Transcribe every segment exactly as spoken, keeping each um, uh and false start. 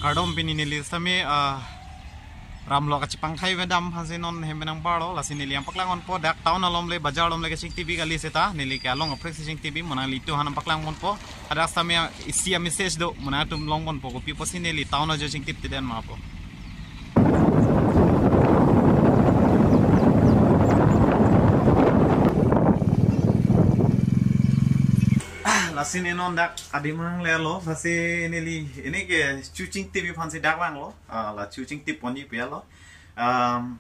Kardom, pini neli sitame, ah, ramlok kachepangthai avedam aphansi non hem penang parlo, lasi neli nangpaklang ponpo, dak town along le, bajar along le kachingtip kali seta, neli ke along aphrek si chingtip, mo nanglitum aphan nangpaklang ponpo, hadak sitame isi a-message do, mo nangtum long ponpo, kopi pusi neli town ajo chingtip tiden ma pu. Lasi ne non dak adim nanglelo, lasi neli, neli ke chu chingtip aphansi dak vanglo, ah, la chu chingtip ponji pu lo. Um,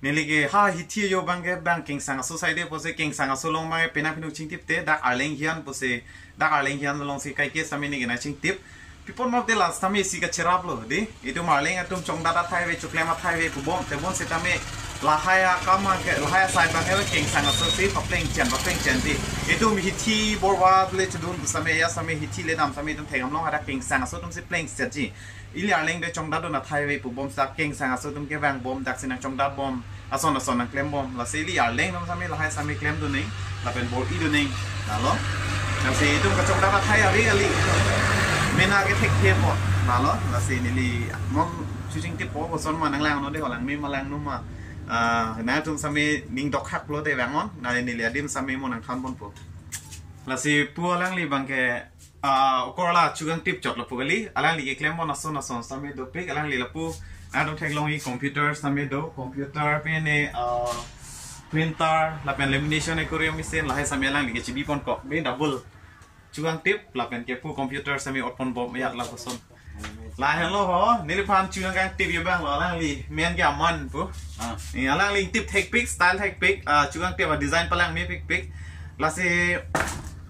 neli ke ha hithi ajo abang ke bang Kengsang aso side pusi Kengsang aso along abang penang pinu chingtip te, dak Arleng hian pusi, dak Arleng hian alongsi kaike sitame neli ke nangchingtip. Pi apot ma te la sitame isi kacheraplo dei. Itum Arleng atum chongdat athai ave, choklem athai ave pubom, tebon sitame lahai akam ke, lahai asai abang ke Kengsang aso si papleng chen, papleng chen dei. Itum hithi borwa le chedun sitame, ya sitame hithi le dam sitame itum thek-am long, hadak Kengsang aso atum si pleng setji. Ili Arleng de chongdatdun athai ave pubom, dak Kengsang aso atum ke vangbom, daksi nangchongdatbom, ason ason nangklembom. Lasi ili Arleng atum sitame lahai sitame klemdun nang, lapen bor-idun nang, lalo. Lasi itum kachongdat athai ave kali. Mena ke thekthepo, lalo. Lasi neli mong chu chingtippo, koson ma nanglang non dei, ho langme ma langno ma. Ah, nangtum sitame ning dokhaklo te vang non, na neli adim sitame mo nangthan ponpo. Lasi pu alangli abang ke, ah, okorla chu kangtip chotlo pu kali, alangli keklem pon ason ason sitame dopik, alangli lapu, nangtum theklongji computer sitame do, computer pen ne, ah, printer, lapen lamination e kurium machine, lahai sitame alangli kechibi ponkok, be double chu kangtip, lapen kepu computer sitame ot ponbom ajat lapuson. Lahenlo ho, neliphan chu kangtip abang lo, alangli men ke Aman pu. Ah. Eh, alangli tip thekpik, style thekpik, ah, chu kangtip a-design palang mepikpik. Lasi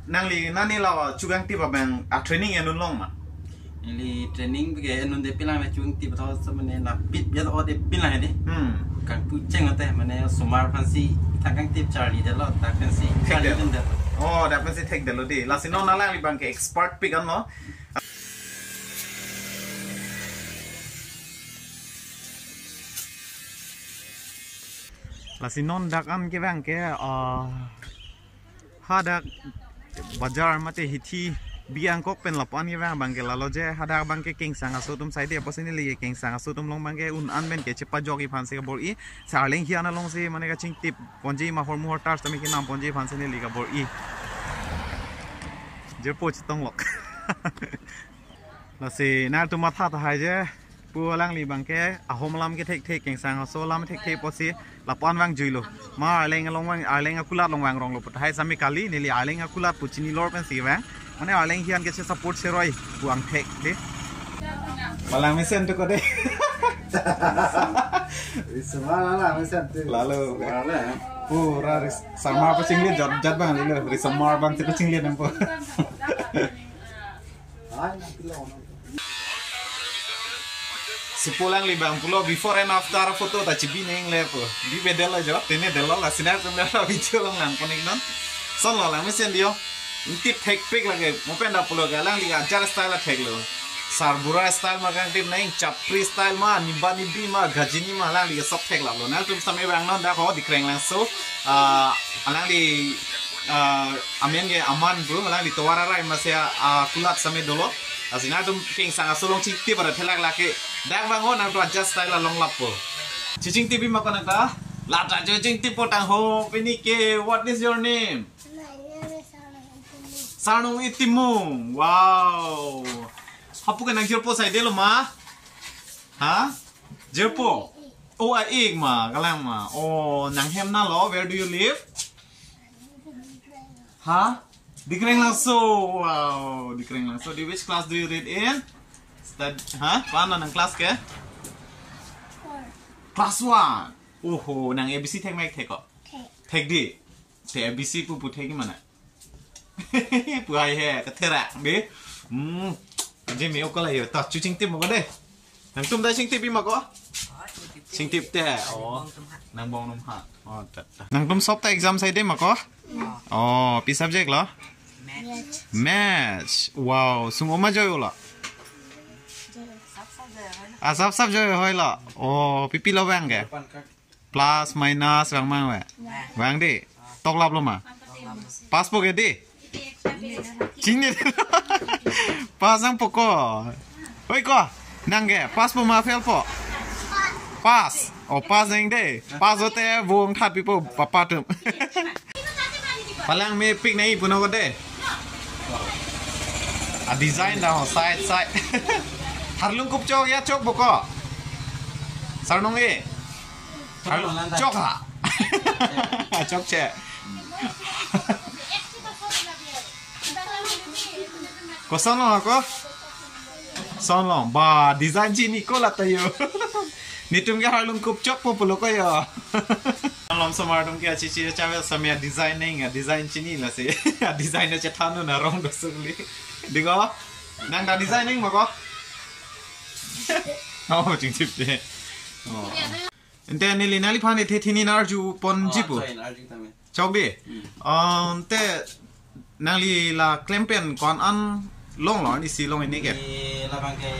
nangli nani la chu kangtip abang a-training enun long ma? Neli training ke enun de pilang le chu kangtip tho sa mane la pit biat o de pilang de. Hmm. Kangpu cheng ate mane osomar aphansi thang kangtip charlidetlo, dak aphansi thekdet. Charlidetlo. Oh, dak aphansi thekdetlo dei. Lasi non alangli abang ke expert pik anlo. Lasi non dak an kevang ke, ah, hadak bajar mate hithi bi angkok pen lapu-an kevang abang ke lalo je, hadak abang ke Kengsang aso atum side pusi neli ke Kengsang aso atum along abang ke un an pen kechepajokji aphansi kabor-i, si Arleng hian alongsi mane kachingtip ponji ma, hormu hortar sitame kenam ponji aphansi neli kabor-i. Jirpo chetonglok. Lasi nangtum matha tahai je, pu alangli abang ke ahom alam ke thekthek, Kengsang aso alam thekthek pusi lapu-an vangjuilo. Ma Arleng along vang, Arleng akulat along vangronglo pu tahai sitame kali, neli Arleng akulat pu chinilor pensi vang. Mane Arleng hian keche support seroi pu angthek dei. Balang mesen tu ko dei. Risomar la mesen tu. Lalo. Risomar la. Pura ris-, samar pachinglit jat, jat abang lilo. Risomar abang si pachinglit nangpo. Si pu alangli abang pulo before and after photo ta chibi nang le pu. Bibedetlo jo, tenedetlo, lasi nangtum la video along lang pon-ik non. Sonlo lang mesen dei ho. Tip thekpik lake, mo pen ta pulo ke alangli ke ajar style theklo. Sarbura style ma kangtip nang, chapri style ma, niba nibi ma, gajini ma, alangli ke sob theklaplo. Nangtum sitame vang non dak ho, Dikreng Langso. Ah, alangli, ah, amen ke Aman pu, alangli tovar arai masi, ah, kulat sitame dolo. Lasi nangtum Kengsang aso along chingtip pada thelak lake. Dak vang ho nangtum ajar style along lappo. Chu chingtip ma ko nang ta? Lata chu chingtippo tang ho, pini ke, what is your name? My name is Sarnung Timung. Sarnung Timung. Wow. Hapu ke nang jirpo side lo ma? Ha? Jirpo? Oh, a-ik ma, kalang ma. Oh, nang hem na lo, where do you live? Ha? Dikreng Langso. Wow, Dikreng Langso. Di which class do you read in? Stud-, ha? Ko-an nang class ke? Four. Class one. Oho, nang A B C thek ma thek ko? Thek. Thek dei. Te A B C pu pu thek ma nang? Pu hai he, katherak dei. Hmm. Jemi okala yo, ta chu chingtip ma ko dei. Nangtum ta chingtip ma ko? Chingtip te. Oh. Nang bong num ha. Oh, ta, ta. Nangtum sob ta exam side ma ko? Oh, pi subject lo? Maths. Maths. Wow, sung-om ma joi-o lo? Asap sap joi-o hoi lo. Oh, pipi lo vang ke? Plus, minus, vang ma vang? Vang dei. Toklaplo ma? Pass po ke dei? Chini. Pass nangpo ko. Oi ko. Nang ke pass po ma fail po? Pass. Oh, pass nang de. Pass lote vong that pipo papa atum. Palang mepik nai puno ko de. A design dah ho side side. Harlung kup chok ya chok boko. Sarnong e. Har chok ha. Chokche. Koson lo ko? Son lo. Ba design chini ko la ta yo. Netum ke harlung kup chok po pulo ko yo. Lom somar atum ke achichi chawe samya designing, a design chini lasi. A design na chethan na rong do sukli. Diko. Nang ta designing ma ko? Oh, chingchip de. Oh. Ante neli nangliphan ethe thini arju ponji pu. Oh, chok, arju tame. Chok de. Hmm. Oh, ante nangli la klem pen ko-an an long lo, ni si long ini ke? Ni labang ke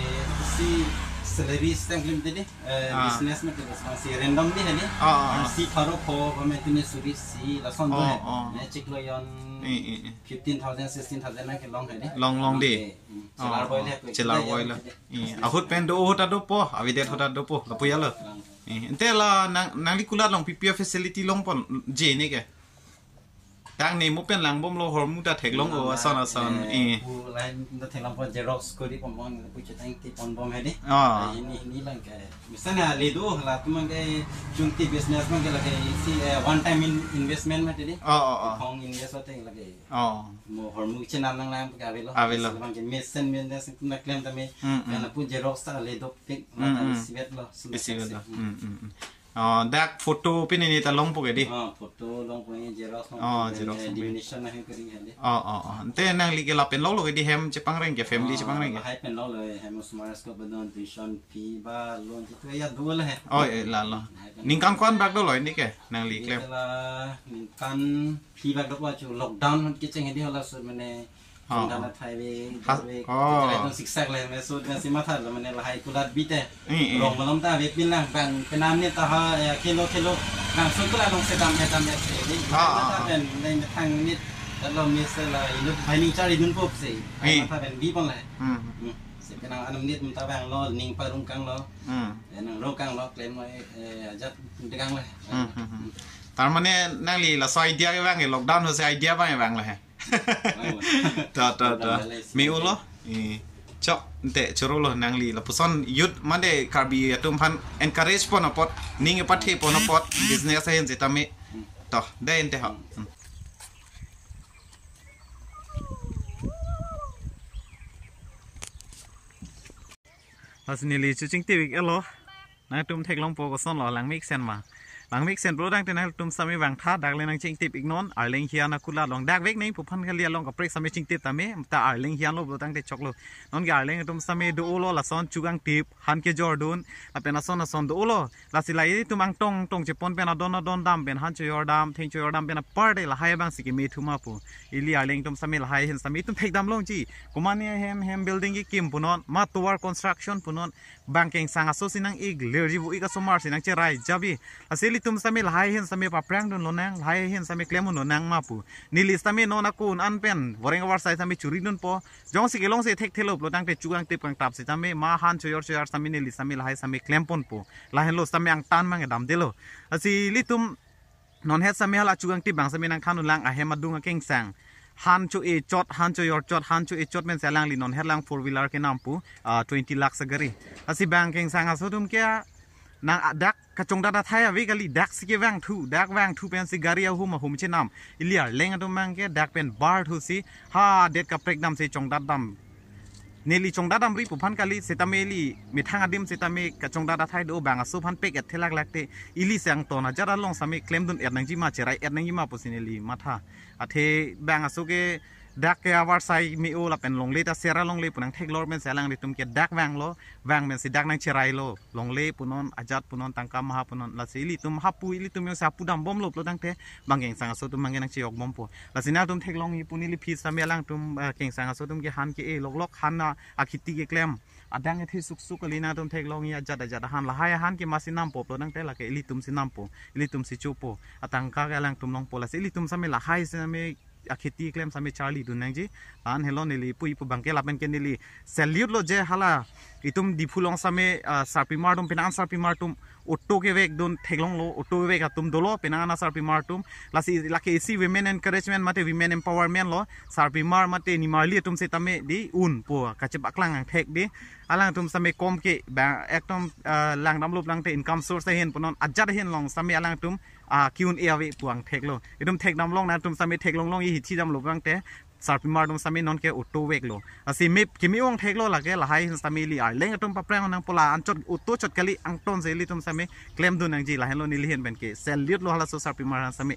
si salary system klem tadi. Eh, ah, business mate si random di hali. Ah, ah, ah. Si pharo pho kami tu ni suri si lason. Oh, do he. Oh. Ne chiklo yon. Eh, eh, eh. Fifteen thousand, sixteen thousand na ke long hali. Long, long de. Okay. Hmm. Chillar boy le, chillar boy le. Eh, ahut pen do ahut ado po, avidet ahut ado po, lapu ya lo. Eh, ante la nang, nangli kulat long P P F facility long ponji ne ke? Tang ne mo pen lang bom lo, hormu ta theklong o, ason ason. Eh, eh, pu line ta theklong po, xerox kori pon bom, pu chetang ti pon bom he di. Ah. Eh, ini, ini lang ke. Misalnya le do la tu mang ke chunti business mang ke lake si, eh, one time in investment mate di. Oh, oh, oh. Hong invest ate lake. Oh. Mo hormu chenam nang lang ke avelo. Avelo. Misalnya mang ke mesen mesen kuna klem tame. Mm, mm. Karena pu xerox ta le dopik, mm, mata mm, isivet lo, isi vet lo. Mm, mm, mm. Oh, dak photo pini ni ta long po ke di? Oh, photo long po ni, xerox long po, oh, xerox eh, long po. Diminution na hin kering hali. Oh, oh, oh. Ante nangli ke lapen lo lo ke di, hem chepangreng ke, family chepangreng ke? Oh, lahai pen lo lo, hem osomar asko bedon tuition fee ba loan itu ya dua lah he. Oh, eh, la lo. Lahai pen. Ningkan ko-an bak dolo ini ke, nangli klem? Ila ningkan fee bak dolo achu lockdown kecheng hedi hala so mane. Oh. Chongdat athai ave, ha, ave, oh, kerai tong siksak le, me so, me si matha lo, mane lahai kulat bite. Eh, eh. Rong malom ta ave pin lang, bang penam ni ta ha, ya, kilo, kilo, bang so kulat long sedam, sedam ya, se, ni, ah, ah, ta ah, pen, ni, ni thang ni, ta lo, me se la, inut binding chari dun pop se, eh, matha pen bi pon le. Hmm. Hmm. Se penang anam ni, ta bang lo, ning parung kang lo. Hmm. Ya, nang rong kang lo, klem lo, eh, ajat, dekang le. Hmm, hmm, hmm. Tar mane, nangli laso idea ke bang, eh, lockdown ho se idea bang, eh, bang le. To, to, to. Me-o lo. Eh, chok, ante choro lo nangli lapuson youth mane Karbi atum aphan encourage pon apot, ning epathe pon apot, business ahin sitame. To, dei ante ho. Hmm. Lasi neli chu chingtip ik-et lo. Nangtum theklong po koson lo, langmesen ma. Langmesen pulo tangte nangtum sitame vangtha, dak le nang chingtip iknon, Arleng hian akulat long. Dak vek nangpuphan kali, along kaprek sitame chingtip tame, ta Arleng hian lo pulo tangte choklo. Non ke Arleng atum sitame do-o lo, lason chugangtip, han kejordun, lapen ason ason do-o lo. Lasi la ilitum angtong tong chepon pen adon adon dam pen, han chojor dam, theng chojor dam pen apar de lahai abang si keme thu ma pu. Ili Arleng atum sitame lahai ahin sitame itum thekdam longji. Komane hem hem building kekim punon, ma tovar construction punon, bang kengsang aso si nang-ik lerji vo-ik asomar si nangcherai jabi. Lasi ilitum sitame lahai ahin sitame paphrang dun lonang, lahai ahin sitame klem dun lonang ma pu. Neli sitame non ako-an pen voreng avarsai sitame churi dunpo. Jongsi kelong si thekthelo pulo tangte chugangtip kangtap sitame ma han chojor chojor sitame neli sitame lahai sitame klem ponpo. Lahenlo sitame angtan mang damdelo. Lasi ilitum non het sitame hala chugangtip abang sitame nangthan dun lang, ahem adung akengsang. Han cho-e chot, han chojor chot, han cho-e chot pen si alangli non het lang four wheeler kenam pu, ah, twenty lakhs agari. Lasi bang kengsang aso atum ke nang, ah, dak kachongdat athai ave kali, dak si kevang thu, dak vang thu pen si gari ahum ahum chenam. Ili Arleng atum abang ke dak pen bar thu si, ha det kaprek dam si chongdat dam. Neli chongdat damri puphan kali sitame ili methang adim sitame kachongdat athai do bang aso aphan pek-et thelak lak te ili si angton ajat along sitame klem dun-et nangji ma, cherai-et nangji ma pusi neli matha. Athe bang aso ke dak ke avarsai me-o lapen longle ta sera longle pu nangtheklor pen si alanglitum ke dak vanglo, vang pen si dak nangcherailo. Longle punon, ajat punon, tangka maha punon, lasi ilitum hapu, ilitum jongsi hapu dambomlo pulo tangte, bang kengsang aso atum abang ke nangchejok bompo. Lasi nangtum theklongji pu neli aphi sitame alangtum, eh, kengsang aso atum ke han ke-e loklok, han a, akheti keklem. Adang ethe suksuk kali, nangtum theklongji ajat ajat ahan, lahai ahan ke masi nampo pulo tangte lake ilitum si nampo, ilitum si chopo. Atangka ke alangtum longpo, lasi ilitum sitame lahai sitame akheti klem sitame charli dun nangji. An helo neli pu ipu abang ke lapen ke neli salute lo je hala Itum Diphu along same, ah, sarpimar atum, penang sarpimar atum auto kevek dun theklonglo, auto kevek atum dolo, penang sarpimar atum. Lasi lake isi women encouragement mate women empowerment lo, sarpimar mate nimarli atum setame dei unpo kachepaklang angthek dei. Alangtum same kom ke ba ekdom, ah, langdamlo pulang te income source ahin punon ajat ahin along same alangtum, ah, ke-un-e ave pu angtheklo. Itum thekdam longnang atum same theklonglong-e, hithi damlo pulang te sarpimar atum same non ke auto veklo. Lasi me kimi angtheklo lake lahai ahin same ili arleng atum paprang nangpo, la anchot auto chot kali, angton si ilitum same klemdun nangji, lahenlo neli ahin pen ke salute lo halaso sarpimar ahin same.